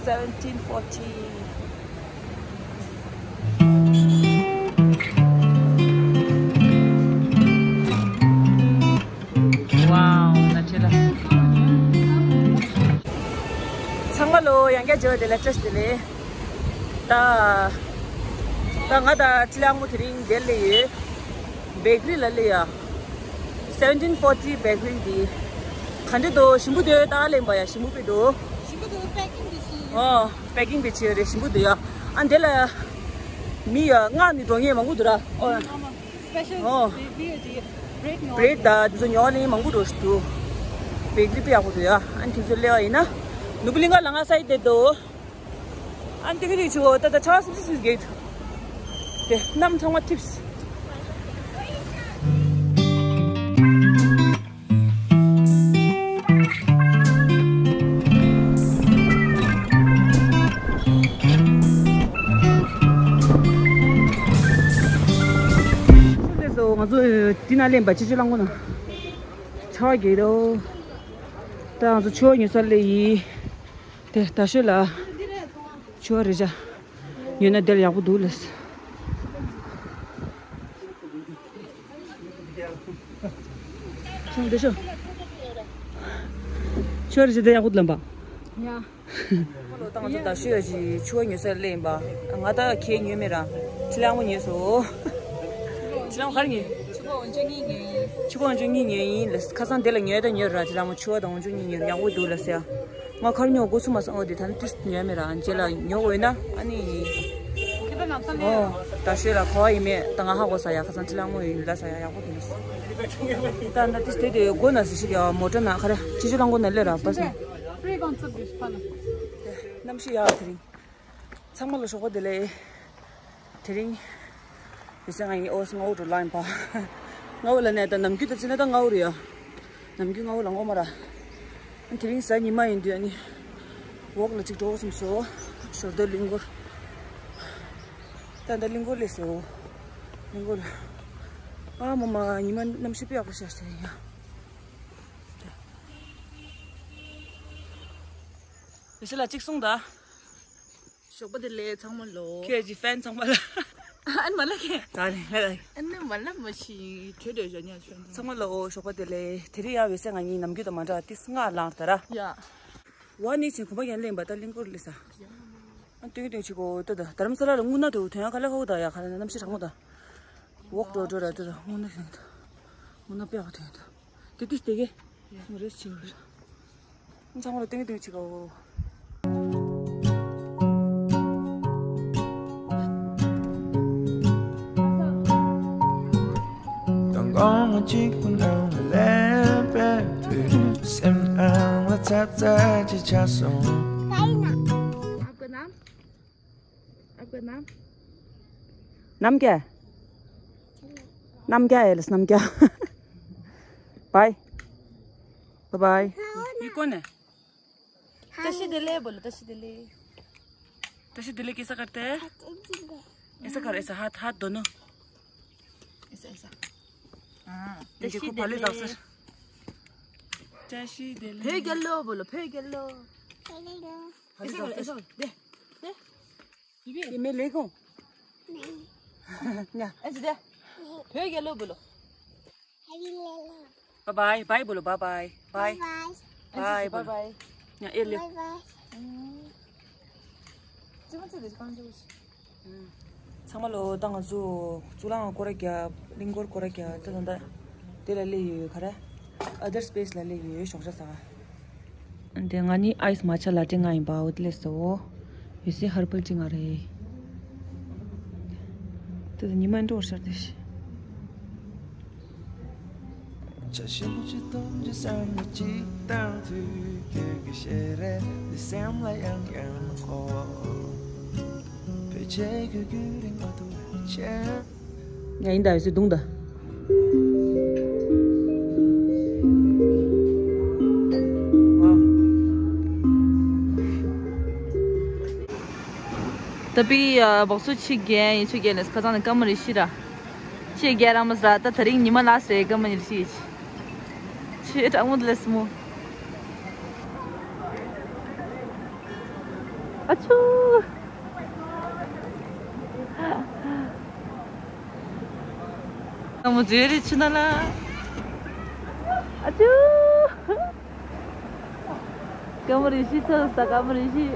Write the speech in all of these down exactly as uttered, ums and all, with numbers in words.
Seventeen forty. Wow, ན་ཁྲེ་ལ། ཚང་མ་ལོ་ཡང་བསྐྱར་འབྱོར་བ་དེ་ལ་བཀྲ་ཤིས་བདེ་ལེགས། ད་ད་ང་དང་ཁྲི་ལྷ་མོ་དེ་རིང་འདིར་སླེབས་ཡོད། བེ་ཀ་རི་ལ་སླེབས་ཡ། Seventeen forty བེ་ཀ་རི་འདི། ག་འདྲ་འདུག་ཞིམ་པོ་འདུག་ད་ལེན་པ་ཡ་ཞིམ་པོ་དཔེ་འདུག་ཞིམ་པོ་འདུག་པེ་ཀིང་དེ་ཞིམ། ཨོ། པེ་ཀིང་དཔེ་ཆེ་རེད། ཞིམ་པོ་འདུག་ཡ། ཨ་འདི་ལ་མི་ཡ་མངགས་ནས་འགྲོ་མཁན་མང་པོ་འདུག་ར། ཨོ། སི་པེ་ཤལ་ཨོ། བི་ཡ་ཊི་བྷི་རེཌ་ཉོ་བ་བྷི་རེཌ་དང་དེ་ཚོ་ཉོ་བ་ལེན་མང་པོ་འགྲོ་ཞིག་འདུག་བེ་ཀ་རི་དཔེ་ཡག་པོ་འདུག་ཡ། ཨ་དེ་ཚོ་སླེབས་པ་ཡིན་ན་ནོར་བུ་གླིང་ག་ལ་ང་ས་ཡི་བསྡད་འདུག་ཨ་ནི་དེ་ག་དུས་ཆུ་ད་ད་ཆར་པ་སིམ་སིམ་སིམ་རྒྱག་གི་འདུག་དེ་གནམ་ཚང་མ་འཐིབས། ང་ཚོ་འདི་ན་ལེན་པ་ཆུ་ཆུ་རླངས་འཁོར་ནང་ཆར་པ་རྒྱག་གི་འདུག་ད་ང་ཚོ་ཆུ་བ་ཉོ་ས་སླེབས་ཡིན། དེ་ད་ཤོད་ལ། ཆུ་བ་རེ་བཞག་ཉོས་ན་དེ་ལ་ཡག་པོ་འདུག་ལས། ཆུ་བ་རེ་བཞག་ཆུ་བ་རེ་བཞག་དེ་ཡག་པོ་འདུག་ལམ་པ། ཡ། ལོ་ཏང་ཚོ་ད་ཤོད་ཡ་ཅིག་ཆུ་བ་ཉོས་ས་སླེབས་ཡིན་པ། ང་ད་ཁྱེད་ཉོས་མེད་ར། ཁྲི་ལྷ་མོ་ཉོས་སོ། ཁྲི་ལྷ་མོ་ག་རེ་ཉོས། ཆུ་བ་འོན་ཆུ་གཉིས་ཉོས་ཡིན། ཆུ་བ་འོན་ཆུ་གཉིས་ཉོས་ཡིན་ལས། ཁ་སང་དེ་ལ་ཉོས་ད་ཉོས་ར། ཁྲི་ལྷ་མོ་ཆུ་བ་དང་འོན་ཆུ་གཉིས་ཉོས་ཡག་པོ་འདུག་ལ་ཟེར། ང་ཁར་ཉོ་དགོས་སུ་མ་སོང་། འོ་དེ་ད་ནི་ཏིས་ཉོས་མེད་ར། རྗེས་ལ་ཉོ་དགོས་ན་ཨ་ནི། ཨོ། ད་ཤོད་ལ་གོ་བ་ཡིན་མེད་ད་ང་ཧ་གོ་ས་ཡ། ཁ་སང་ཁྲི་ལྷ་མོ་ཡིན་ལ་ས་ཡ་ཡག་པོ་དེ་ནི། ད་ན་ཏིས་དེ་དེ་དགོས་ན་ཟི་ཞིག་ཡ་མོ་ཊ་ན་ཁ་ར་ཅི་ཅི་རང་དགོས་ན་ལེ་ར་བ་སི་ན། གནམ་གཤིས་ཡག་དེ་རིང་། ཚང་མ་ལ་ཞོགས་པ་བདེ་ལེགས། དེ་རིང་། ཡོད་ས་ང་ཡིན་ཨོ་སི་སྔ་བོ་འགྲོ་ལ་ཡིན་པ། སྔ་བོ་ལ་ནས་ད་ནམ་རྒྱུན་ད་ཅི་ན་ད་སྔ་བོ་རེད་ཡ། ནམ་རྒྱུན་སྔ་བོ་ལ་ངོ་མ་ར། དེ་རིང་གཟའ་ཉི་མ་ཡིན་དུས་ཨ་ནི། ཝོག་ལ་ཅིག་འགྲོ་བསམ་སོ། ཞོར་དུ་གླིང་སྐོར། ད་ད་གླིང་སྐོར་ལས་སོ། གླིང་སྐོར་ལ། ཨ་མ་མ་ཉི་མ་གནམ་གཤིས་དཔེ་ཡག་པོ་ཤར་ཟེར་ཡ། ཡོད་ས་ལ་ཅིག་གསུངས་ད། ཞོགས་པ་བདེ་ལེགས་ཚང་མ་ལོ། ཁྱེད་ཀྱི་ཕེན་ཚང་མ་ལ། ཨན་མ་ལ་ཁྱེད། ད་ལེ་ལ་ལ། ཨན་ནི་མ་ལ་མ་ཤི་གྲོས་གྲོས་བཞག་ཉག་ཕེན་ཚང་མ་ལོ། ཞོགས་པ་བདེ་ལེགས། དེ་རིང་ཡང་འོད་གསལ་ང་གཉིས་ནམ་རྒྱུན་དང་མ་འདྲ་ཏིས་སྔ་ལངས་ད་ར། ཡ། ཝ་ནི་ཆེན་གོམ་པ་ཡན་ལེན་པ་ད་གླིང་སྐོར་ལས་ས། ཨན་སྟོན་གྱི་སྟོན་ཆི་གོ་ད་ད་རྡ་རམ་ས་ལ་ལ་སྔུན་ན་དུ་དོན་ཡང་ཁ་ལ་ཁ་བོ་ད་ཡ་ཁ་ལ་གནམ་གཤིས་གྲང་མོ་ད། ཝོག་འགྲོ་འགྲོ་ར་ད་ད་སྔུན་ན་ཤིང་ད། སྔུན་ན་དཔེ་བ་དོན་ད། དེ་དུས་དེ་གེ། མོ་རེས་ཆེ་བ་རེད། ཚང་མ་ལ་ཏིང་ཏིང་ཆེ་གོ། དང་གོང་གཅིག་པུ་ནང་ལ་སླེབས་པའི་དུས། སེམས་ནང་ལ་ཚ་ཚ་ཅིག་ཆགས་སོང་། आपका नाम? आपका नाम? नाम क्या है? नाम क्या है? नाम क्या? बाय। Bye bye. ये कौन है? तशी दिले बोलो, तशी दिले। तशी दिले कैसा करते हैं? ऐसा करो, ऐसा हाथ, हाथ दोनों। ऐसा, ऐसा। हाँ, ये देखो, तशी पहले दिले। जाओ सर। तशी दिले। फे गेलो बोलो, फे गेलो। ऐसा करो, ऐसा करो, दे, दे। ये मैं ले गो। नहीं। ऐसे दे। फे गेलो बोलो। बाय बाय, बाय बोलो, bye bye. Bye. Bye bye. Bye bye. Bye bye. या, ए ले। Bye bye. ཚང་མ་ལོ་ད་ང་ཚོ་གཙུག་ལག་སྐོར་རྒྱག་གླིང་སྐོར་སྐོར་རྒྱག་ད་ད་ད་དེ་ལ་སླེབས་ཡོད་ག་རེ། ཨ་དར་སི་པེ་སི་ལ་སླེབས་ཡོད་ཞོགས་ཇ་ཟ། དེ་ང་ནི་ཨའི་སི་མ་ཆ་ལ་ཏྲེ་ང་ཡིན་པ་འོ་དེ་ལས་སོ། ཡོད་སའི་ཧར་པལ་ཅི་ང་རེད། དེ་ཉི་མ་འགྲོ་ཤར་དེ་ཤི། བྱ་ཞིམ་པོ་ཅི་སྟོན་གྱི་བསམ་བློ་ཅིག་བཏང་དུས། ཁྱོད་ཀྱི་ཞལ་རས་འདི་སེམས་ལ་ཡང་ཡང་འཁོར། ཕལ་ཆེར་ཁྱོད་རྒྱུན་རིང་མ་ཐུབ་ཆེ། ཡ་ཡིན་ད་ཡོད་སའི་དུང་ད། ད་པི་ཡ་བག་སུ་ཆི་རྒན་ཡིན་ཆུ་རྒན་ལས་ཁ་ཚང་ནས་སྐར་མ་རེ་ཤི་ར། ཆི་རྒན་རང་མ་ཟ་ད་ད་རིང་ཉི་མ་ལ་སེ་སྐར་མ་ཉི་ཤི་ཡི་ཆི། ཆི་དྲང་མོ་ལས་མོ། ཨ་ཆུ། ཨ་མོ་ཇེ་རི་ཆུ་ན་ལ། ཨ་ཆུ། ཀ་མ་རི་ཤི་ཚ་ས་ཀ་མ་རི་ཤི།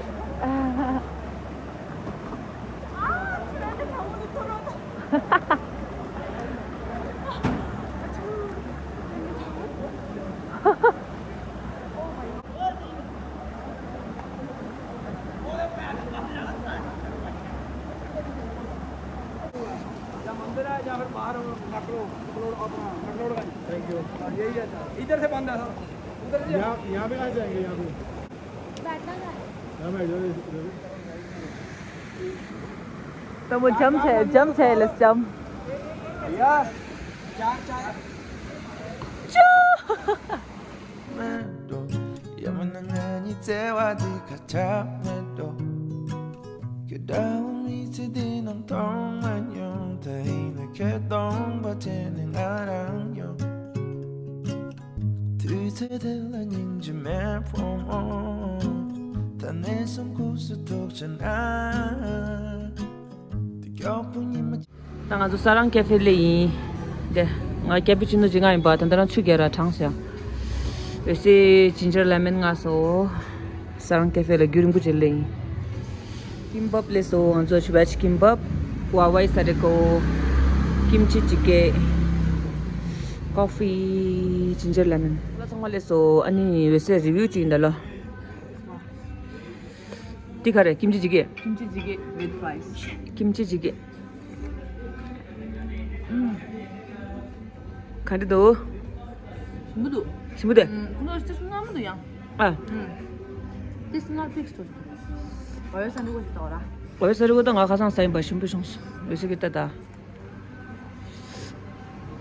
या मंदिर है या फिर बाहर कटरो, कटरोड़ अपना, कटरोड़गंज। Thank you. हाँ, यही है सर। इधर से बंद है सर। उधर से। यहाँ, यहाँ भी आ जाएंगे, यहाँ भी। बैठना है। यहाँ बैठ जाओ, इधर। त म जम्प छ, जम्प छ, let's jump. भैया, चार चाय। चू। མེད་འགྲོ། ཡ་མ་ན་ང་གཉིས་བརྩེ་བ་འདི་ཁ་ཆག་མེད་འགྲོ། ཁྱེད་འདྲ་བོ་མི་ཚེ་འདི་ནང་མཐོང་མ་མྱོང་། ད་ཡིན་ན་ཁྱེད་སྟོང་པ་བྱས་ནས་ང་རང་ཡོང་། དུས་ཚོད་དེ་ལ་སྙིང་རྗེ་མེད་ཕོ་མོ། ད་ནས་བཟུང་ཁུག་སུ་ཐུག་ཆ་ན། དེ་མགྱོགས་པོ་ཉི་མ། ད་ང་ཚོ་ས་རང་ཀེ་ཧྥེ་སླེབས་ཡིན། དེ་ང་ཀེ་པི་ཅི་ནོ་ཅིག་མངགས་ཡིན་པ། ད་ལྟ་རང་ཆུ་རྒྱག་ར་གྲང་སོང་། འོད་ཟེར་ཇིན་ཇར་ལེ་མོན་མངགས་སོང་། ས་རང་ཀེ་ཧྥེ་ལ་རྒྱུན་རིང་པོ་ཅིག་སླེབས་ཡིན། ཀིམ་བབ་སླེབས་སོང་། ང་ཚོ་ཆུ་བེ་ཇི་ཀིམ་བབ། ཝ་ཝའི་ས་རེ་ཀོ། ཀིམ་ཅི་ཅི་ཀེ། ཀོ་ཧྥི། ཇིན་ཇར་ལེ་མོན། ཚང་མ་སླེབས་སོང་། ཨ་ནི་འོད་ཟེར་རི་བིའུ་ཅིག་ཡིན་ད་ལོ། འདི་ག་རེ། ཀིམ་ཅི་ཇི་གེ། ཀིམ་ཅི་ཇི་གེ་with rice. ཀིམ་ཅི་ཇི་གེ། ཨུམ། ག་འདྲ་འདུག་ཞིམ་པོ་འདུག་ཞིམ་པོ་འདུག་ཨུམ། ཁོ་ཚོ་ཏོ་སི་སྔ་མོ་འདུག་ཡང་། ཨ། ཨུམ། ཏོ་སི་སྔར་ཕིགས་ཏོ། ཨོ་ཡོ་ས་འདུག་གོ་ཞིག་ཏོ་ར། ཨོ་ཡོ་ས་རི་གོ་ད་ང་ཁ་སང་ས་ཡིན་པ་ཞིམ་པོ་བྱུང་སོང་། འོད་ཟེར་གི་ད་ད།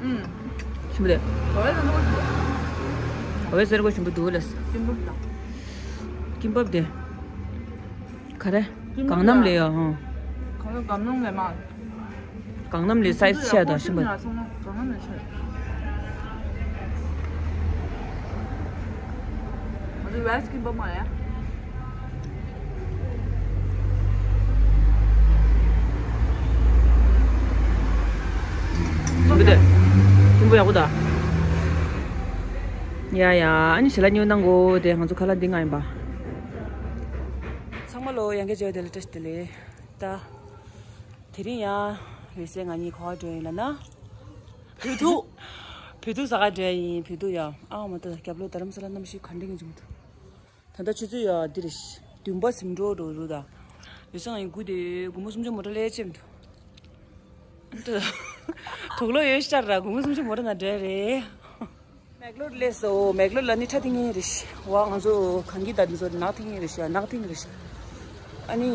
ཨུམ། ཞིམ་པོ་རེད། ཨོ་ཡོ་ས་འདུག་གོ་ཞིག་ཨོ་ཡོ་ས་རི་གོ་ཞིམ་པོ་འདུག་ལ། ཀིམ་བབ་དང་། ཀིམ་བབ་དེ། ག་རེ། ཀིམ་བབ་གང་ནམ་ལས་ཡོད་ཧང་། གང་ནམ་གང་ནམ་ལས་མ། གང་ནམ་ལས་སའི་ཛི་ཆེ་དང་ཞིམ་པ། གང་ནམ་ལས་ཆེ། ང་ཚོ་ཝེ་སི་ཀིམ་བབ་མ་རེད། ཞིམ་པོ་དེ། ཞིམ་པོ་ཡག་པོ་ད། ཡ་ཡ། ཨ་ནི་ཞལ་ལག་ཉོ་གནང་གོ། དེ་ང་ཚོ་ཁ་ལག་འདི་མངགས་ཡིན་པ། ཚང་མ་ལོ་ཡང་བསྐྱར་མཇལ་བ་དེ་ལ་བཀྲ་ཤིས་བདེ་ལེགས། ད། དེ་རིང་ཡང་འོད་ཟེར་ང་གཉིས་ག་པར་འགྲོ་ཡིན་ལབ་ན། བོད་ཐུག་བོད་ཐུག་ཟ་ག་འགྲོ་ཡིན། བོད་ཐུག་ཡ། ཨ་མ་ད་རྒྱབ་ལོགས་རྡ་རམ་ས་ལ་གནམ་གཤིས་ག་འདྲ་ཡིན་ཅིག་མ་ཐུག་ད་ལྟ་ཆུ་ཚོད་ཡ་འདི་རེད། བདུན་པ་ཟིན་འགྲོ་འགྲོ་རུ་ད། འོད་ཟེར་ང་གཉིས་སྒུག་དེ་སྒོར་མོ་སུམ་ཅུ་མོ་ཊ་སླེབས་ཅེས་མི་འདུག་དུག་ལོག་ཡོད་ཤར་ར་སྒོར་མོ་སུམ་ཅུ་མོ་ཊ་ན་འགྲོ་རེད། མེག་ལོར་སླེབས་སོང་། མེག་ལོར་ལ་ནི་ཁྲ་ཐིང་ངེ་རེད་ཤག་ཝ་ང་ཚོ་གངས་སྐྱིད་དང་འདི་ཚོ་ནག་ཐིང་ངེ་རེད་ཤག་ནག་ཐིང་རེད་ཤག་ཨ་ནི།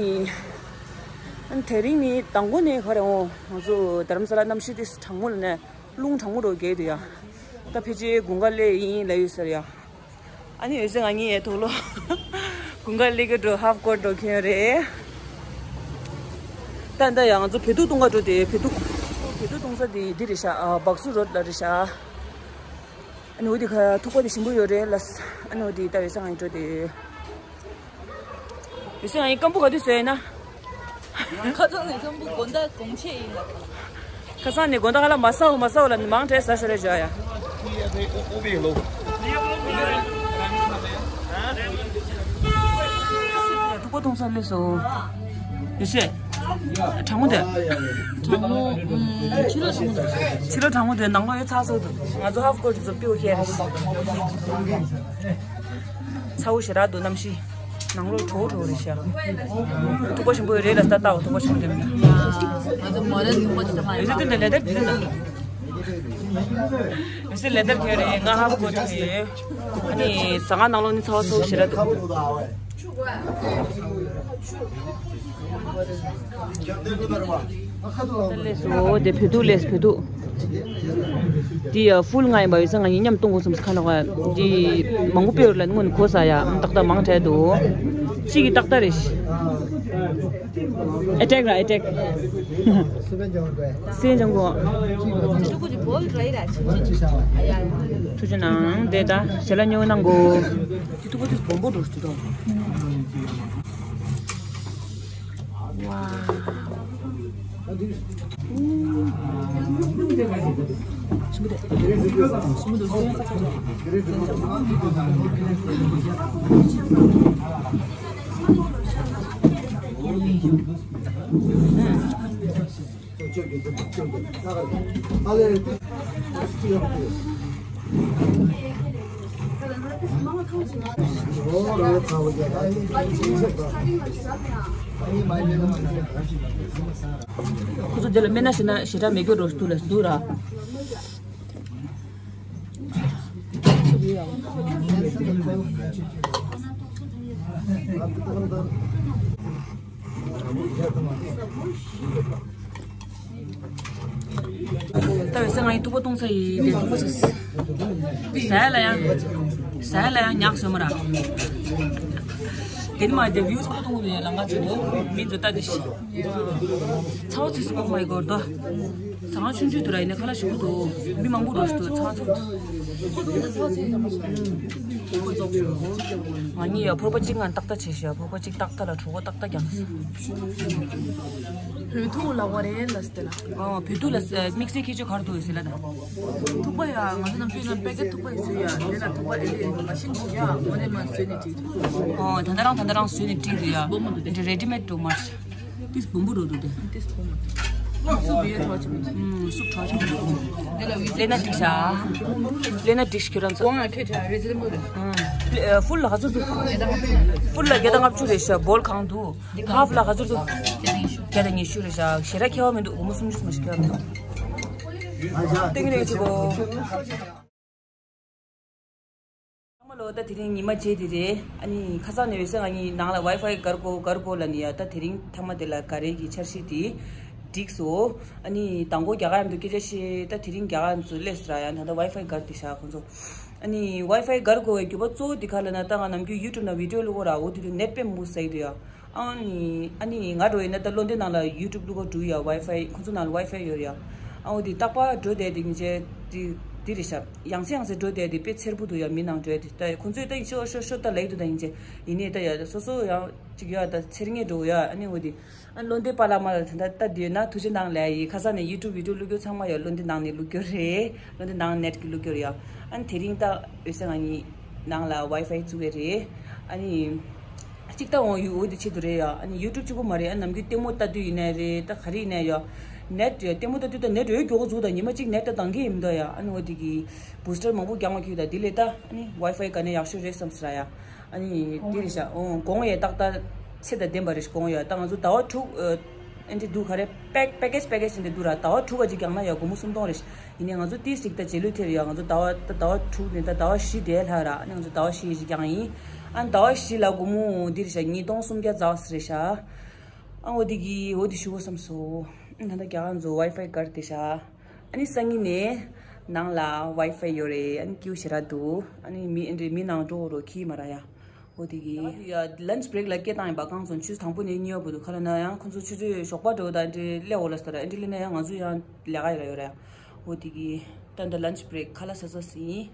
ཨ་ནི་དེ་རིང་ནི་དང་པོ་ནས་ག་རེ་འོང་། ང་ཚོ་རྡ་རམ་ས་ལ་གནམ་གཤིས་དེ་གྲང་མོ་ལ་ནས་རླུང་གྲང་མོ་རུ་རྒྱག་འདུག་ཡ། ད་ཕལ་ཆེར་དགུན་ཁ་སླེབས་ཡིན་ལབ་ཡོད་ས་རེད་ཡ། ཨ་ནི་འོད་ཟེར་ང་གཉིས་ཡ་དུག་ལོག་དགུན་ཁ་སླེབས་ཀྱི་འགྲོ་ཧབ་ཀོཊ་འགྲོ་མཁན་རེད། ད་ད་ཡ་ང་ཚོ་བོད་ཐུག་བཏུང་ག་འགྲོ་དེ། བོད་ཐུག་བོད་ཐུག་བཏུང་ས་དེ་འདི་རེད་ཤག་ཨ་བག་སུ་རོཌ་ལ་རེད་ཤག་ཨ་ནི་འོ་དེ་ཁ་ཐུག་པ་དེ་ཞིམ་པོ་ཡོད་རེད་ལ། ཨ་ནི་འོ་དེ་ད་འོད་ཟེར་ང་གཉིས་འགྲོ་དེ། འོད་ཟེར་ང་གཉིས་སྐམ་པོ་ག་དུས་བཟོས་ཡིན་ན། ཁ་སང་ནས་སྐམ་པོ་དགོང་དག་དགོང་ཆེ་ཡིན་ལ། ཁ་སང་ནས་དགོང་དག་ཁ་ལག་མ་ཟ་འོ་མ་ཟ་འོ་ལ་མང་དྲགས་ཟ་ཤོར་རེད་བཞག་ཡ། ཐུག་པ་གཏོང་ས་སླེབས་སོང་། ཡེ་ཤེས། གྲང་མོ་དེ། གྲང་མོ། ཕྱི་ལོགས་གྲང་མོ་དེ། ཕྱི་ལོགས་གྲང་མོ་དེ་ནང་ལོགས་ཡོད་ཚ་ཚ་འདུག་ང་ཚོ་ཧབ་ཀོཊ་ཚོ་པིའུ་ཁྱེར་རེད། ཚ་བོ་ཞེ་དྲག་འདུག་གནམ་གཤིས། ནང་ལོགས་དྲོ་བོ་དྲོ་བོ་རེད་ཤག་ཐུག་པ་ཞིམ་པོ་ཡོད་རེད་ལ། ད་ལྟ་བ་ཐུག་པ་ཞིམ་པོ་རེད། ང་ཚོ་མོ་རེ་ཐུག་པ་ཞིམ་པོ་ཡོད་ཚད་དེ་ལེ་དར་དེ་ལ། ཡོད་ཚད་ལེ་དར་ཁྱེར་རེད། ང་ཧབ་ཀོཊ་ཁྱེར་ཡོད། ཨ་ནི་ཟ་ཁང་ནང་ལོགས་ནི་ཚ་བ་ཚ་བོ་ཞེ་དྲག་འདུག་ད་སླེབས་སོང་། དེ་བོད་ཐུག་སླེབས། བོད་ཐུག་འདི་ཡ་ཧྥུལ་ལྔ་ཡིན་པ། ཡོད་ས་ང་གཉིས་མཉམ་གཏོང་དགོས་བསམ་སོང་ཁ་ནོག་འདི་མང་པོ་སྤེལ་བ་ལ་སྔོན་གོ་ས་ཡ། ཏག་ཏག་མང་དྲགས་འདུག་གཅིག་གིས་ཏག་ཏག་རེད། ཨེ་ཊེག་ར་ཨེ་ཊེག་སེན་ཅང་གོ། ཐུགས་རྗེ་གནང་། དེ་ད་ཞལ་ལག་ཉོ་གནང་གོ། དེ་ཐུག་པ་དེ་སྦོམ་པོ་འགྲོ་ཞིག་འདུག་ཁོ་ཚོ་འདི་ལ་སྨན་སྣ་ཞེ་དྲག་མེད་རྒྱུ་རོ་འདུག་ལ་འདུག་ར། ད་འོད་ཟེར་ང་ཡི་ཐུག་པ་གཏོང་ས་ཡི་དེ་ཐུག་པ་ཟ་ཡ་ལ་ཡང་ཟ་ཡ་ལ་ཡང་ཉག་ཟོས་མ་ར། དེ་ནི་མ་དེ་བིའུ་ཚོགས་གཏོང་བའི་ལང་ཀ་ཅིག་འོ་མི་འཛོ་ལྟ་དེ་ཤི། ཚ་བ་ཚིགས་སུ་མ་ཡི་གོར་དོ། ཟ་ཁང་ཆུང་ཆུང་དུ་ར་ཡིན་ན་ཁ་ལག་ཞིག་འདུག་མི་མང་པོ་རོ་ཞིག་འདུག་ཚ་ཚ། ང་གཉིས་ཡ་ཕོར་པ་གཅིག་ང་ཏག་ཏག་བྱས་ཤག་ཕོར་པ་གཅིག་ཏག་ཏག་ལ་གྲོད་ཁོག་ཏག་ཏག་ཀྱང་། བོད་ཐུག་ལ་བ་རེད་ལ་སྟེ་ལ། ཨོ་བོད་ཐུག་ལ་དམིགས་བསལ་ཁྱད་ཆོས་ག་རེ་འདུག་ཟེར་ལ་ད། ཐུག་པ་ཡ་ང་ཚོ་ནམ་རྒྱུན་ན་པེ་ཀེ་ཐུག་པ་ཡི་བཟོས་ཡ་དེ་ལ་ཐུག་པ་ཨེ་ལེ་མ་ཤིན་གྱི་ཡ་འོ་ནས་མ་བཟོས་ནས་བྲིས་འདུག་ཨོ་ད་ལྟ་རང་ད་ལྟ་རང་བཟོས་ནས་བྲིས་འདུག་ཡ། འདི་རེ་ཌི་མེད་འདུག་མ། ཏིས་བུམ་བུ་རོ་རུ་དེ། ཏིས་བུམ་བུ། སུབ་ཡོད་ཐོག་ཆུ་མི་འདུག་སུབ་ཐོག་ཆུ་མི་འདུག་ལེ་ན་ཏིག་ཤ། ལེ་ན་ཏིག་ཤ་ཁྱོད་རང་ཚོ། གོང་ང་ཁྱོད་ཆ་རེ་ཟིན་པོ་རེད། ཨ། ཕུལ་ལ་ག་ཚོད་འདུག་ཕུལ་ལ་བརྒྱ་དང་ལྔ་བཅུ་རེད་ཤག་བོལ་གང་འདུག་ཧ་ཧྥ་ལ་ག་ཚོད་འདུག་བརྒྱ་དང་ཉི་ཤུ་རེད་ཤག་ཞེ་དྲག་ཁྱད་པར་མི་འདུག་སྒོར་མོ་སུམ་ཅུ་ཙམ་ཞིག་ཁྱད་པར་མི་འདུག་ཏིང་རེ་གཅིག་གོ། ཚང་མ་ལོ། ད་དེ་རིང་ཉི་མ་བརྗེས་དེ་རེད། ཨ་ནི་ཁ་སང་ནས་འོད་ཟེར་ང་གཉིས་ནང་ལ་ཝའི་ཕའི་སྒར་དགོས་སྒར་དགོས་ལབ་ནས་ཡ། ད་དེ་རིང་མཐའ་མ་དེ་ལ་སྒར་རེ་གི་འཆར་གཞི་དེ་འགྲིག་སོང་། ཨ་ནི་དང་པོ་རྒྱ་གར་མཉམ་དུ་སྐད་ཆ་བཤད། ད་དེ་རིང་རྒྱ་གར་ཚོ་སླེབས་སོང་ར་ཡ། ད་ད་ཝའི་ཕའི་སྒར་དེ་ཤག་ཁོང་ཚོ། ཨ་ནི་ཝའི་ཕའི་སྒར་དགོས་པའི་རྒྱུ་མཚན་གཙོ་བོ་དེ་ག་ལབ་ན། ད་ང་ནམ་རྒྱུན་ཡུ་ཊུབ་ནང་བི་ཌི་ཡོ་བླུག་གོ་ར། འོ་དེ་དུས་ནེཊ་དཔེ་མང་པོ་ཟ་ཡི་འདུག་ཡ། ཨ་ནི་ཨ་ནི་ང་འགྲོ་ཡིན་ན་ད་བློ་འདྲི་ནང་ལ་ཡུ་ཊུབ་བླུག་གོ་འགྲོ་ཡ། ཝའི་ཕའི་ཁོང་ཚོ་ནང་ལ་ཝའི་ཕའི་ཡོད་རེད་ཡ། ཨ་འོ་དེ་རྟག་པར་འགྲོ་བསྡད་དེ་ཡིན་ཅེ་དེ་དེ་རེད་ཤག་ཡང་སེ་ཡང་སེ་འགྲོ་བསྡད་དེ་དཔེ་འཚེར་པོ་འདུག་ཡ། མི་ནང་འགྲོ་ཡ་དེ་ད་ཁོང་ཚོས་ད་ཡིན་ཤོ་ཤོ་ཤོ་ད་ལེགས་འདུག་ད་ཡིན་ཅེ་ཡིན་ནའི་ད་ཡ་སོ་སོ་ཡང་ཅིག་ཡ་ད་འཚེར་ངེས་འགྲོ་ཡ། ཨ་ནི་འོ་དེ་ཨ་བློ་འདྲི་པ་ལ་མ་ལ་ད་ད་ད་དེ་ཡོད་ན་ཐུགས་རྗེ་གནང་ལབ་ཡ་ཡིན། ཁ་སང་ནས་ཡུ་ཊུབ་བི་ཌི་ཡོ་བླུག་རྒྱུ་ཚང་མ་ཡ་བློ་འདྲི་ནང་ནས་བླུག་རྒྱུ་རེད། བློ་འདྲི་ནང་ནེཊ་གི་བླུག་རྒྱུ་རེད་ཡ། ཨ་ནི་དེ་རིང་ད་འོད་ཟེར་ང་གཉིས་ནང་ལ་ཝའི་ཕའི་བཙུགས་ཡ་རེད། ཨ་ནི། གཅིག་ལྟ་འོང་ཡུ་འོ་དེ་ཆེད་དུ་རེད་ཡ། ཨ་ནི་ཡུ་ཊུབ་གཅིག་པོ་མ་རེད། ཨ་ནམ་རྒྱུན་ལྟད་མོ་ལྟ་དུས་ཡིན་ནའི་རེད། ད་ག་རེ་ཡིན་ནའི་ཡ། ནེཊ་ཡ་ལྟད་མོ་ལྟ་དུས་ད་ནེཊ་འོ་མགྱོགས་པོ་འཛུགས་དང་། ཉི་མ་གཅིག་ནེཊ་ད་འདང་གི་ཡིན་མདོག་ཡ། ཨ་ནི་འོ་དེ་གི་བུ་སི་ཊར་མང་པོ་རྒྱག་མ་ཁྱུག་ད་དེ་ལས་ད་ཨ་ནི་ཝའི་ཕའི་ག་ནས་ཡག་ཤོས་རེད་བསམ་སོང་ར་ཡ། ཨ་ནི་དེ་རེད་ཤག་ཨོ་གོང་ཡ་ཏག་ཏག་ཚད་དང་ལྡན་པ་རེད་ཤག་གོང་ཡ། ད་ང་ཚོ་ཟླ་བ་དྲུག་ཨ་འདི་འདུག་ག་རེ་པེག་པེ་ཀེ་ཇི་པེ་ཀེ་ཇི་འདི་འདུག་ར། ཟླ་བ་དྲུག་ག་ཅིག་རྒྱག་ན་ཡ་སྒོར་མོ་སུམ་སྟོང་རེད་ཤག་ཡིན་ནའི་ང་ཚོ་ཏིས་ཅིག་ད་རྗེས་ལུས་ཐེབས་ཡ། ང་ཚོ་ཟླ་བ་ད་ཟླ་བ་དྲུག་ནས་ད་ཟླ་བ་བཞི་དེ་ལྷག་ར། ཨ་ནི་ང་ཚོ་ཟླ་བ་བཞི་ཞིག་རྒྱག་ཡིན། ཨ་ནི་ཟླ་བ་བཞི་ལ་སྒོར་མོ་འདི་རེད་ཤག་ཉིས་སྟོང་སུམ་བརྒྱ་ཙམ་རེད་ཤག་ཨ་འོ་དེ་གི་འོ་དེ་ཞུ་དགོས་བསམ་སོང་། ཨ་ནི་ད་ལྟ་རྒྱ་གར་ཚོ་ཝའི་ཕའི་སྒར་དེ་ཤག་ཨ་ནི་སང་ཉིན་ནས་ནང་ལ་ཝའི་ཕའི་ཡོད་རེད། ཨ་ནི་སྐྱིད་པོ་ཞེ་དྲག་འདུག་ཨ་ནི་མི་ཨེ་འདྲ་མི་ནང་འགྲོ་རོགས་ཁྱི་མ་ར་ཡ། འོ་དེ་གི་ཡ་ལན་ཆི་བྷི་རེག་ལ་སྐད་བཏང་ཡིན་པ། རྐང་བཙོང་ཆུ་དང་པོ་ནས་གཉིས་པ་བར་དུ་ག་ལ་ན་ཡང་ཁོ་ཚོ་ཆུ་ཚོད་ཞོགས་པ་འགྲོ་ད་འདྲ་སླེབས་འོ་ལ་ས་ར། ཨེ་འདྲ་སླེབས་ན་ཡང་ང་ཚོ་ཡང་ལས་ཀ་ཡོད་ར་ཡོད་ར། འོ་དེ་གི་ད་འདི་ལན་ཆི་བྷི་རེག་ཁ་ལག་ཟ་ཟ་ཟིན།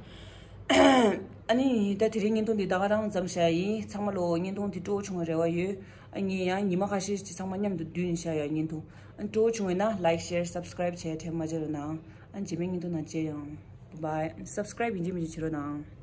ཨ་ནི་ད་དེ་རིང་བརྙན་ཐུང་འདི་ད་ག་རང་མཚམས་བཞག་ཡིན། ཚང་མ་ལོ་བརྙན་ཐུང་འདི་སྤྲོ་བོ་བྱུང་བའི་རེ་བ་ཡོད། ཨ་ངས་ཡང་ཉི་མ་ཁ་ཤས་ཅིག་ཚང་མ་མཉམ་དུ་བསྡུས་ནས་བཞག་ཡ་བརྙན་ཐུང་། ཨ་སྤྲོ་བོ་བྱུང་བས་ན་ལའིཀ་ཤེར་སབ་སི་ཀ་རའིབ་བྱས་དྲན་མ་བརྗེད་རོགས་གནང་། ཨ་རྗེས་མའི་བརྙན་ཐུང་ནང་མཇལ་ཡོང་། བཱའི་བཱའི། སབ་སི་ཀ་རའིབ་ཡིན་གཅིག་མིན་གཅིག་བྱེད་རོགས་གནང་།